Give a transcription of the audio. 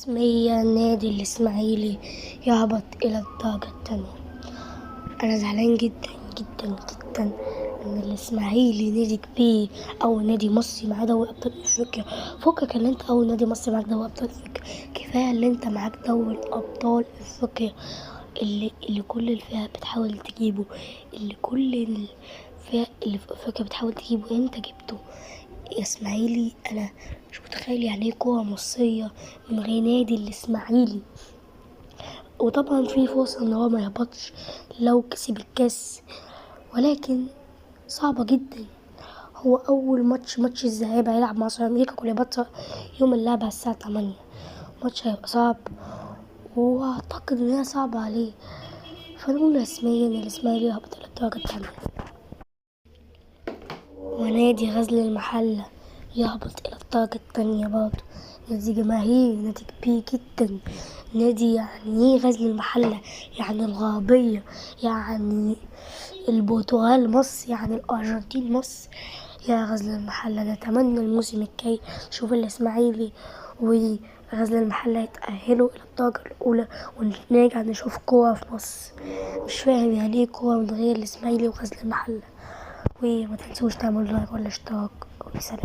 رسميا نادي الإسماعيلي يهبط إلى الدرجة الثانية. أنا زعلان جدا جدا جدا إن الإسماعيلي نادي كبير أو نادي مصري معاه دوري أبطال أفريقيا. فكك إن أنت أول نادي مصري معاك دوري أبطال أفريقيا، كفاية إن أنت معاك دوري أبطال أفريقيا اللي كل الفئة بتحاول تجيبه، اللي كل الفئة اللي في أفريقيا بتحاول تجيبه أنت جبته يا إسماعيلي. أنا مش متخيل يعني إيه كورة مصرية من غير نادي الإسماعيلي. وطبعا في فرصة إن هو ما يهبطش لو كسب الكاس، ولكن صعبة جدا. هو أول ماتش الذهاب هيلعب مع سيراميكا كليوباترا يوم الأربعاء الساعة 8. ماتش هيبقى صعب، وأعتقد إن هي صعبة عليه. فنقول رسميا إن الإسماعيلي يهبط إلى الدرجة الثانية. ونادي غزل المحلة يهبط إلى الدرجة الثانية برضه. نادي جماهيري، نادي كبير جدا، نادي يعني إيه غزل المحلة؟ يعني الغربية، يعني البرتغال مصر، يعني الأرجنتين مصر. يا غزل المحلة، نتمنى الموسم الجاي نشوف الإسماعيلي وغزل المحلة يتأهلوا إلى الدرجة الأولى ونرجع نشوف كورة في مصر. مش فاهم يعني إيه كورة من غير الإسماعيلي وغزل المحلة. وما تنسوش تعملوا لايك والاشتراك، وسلام.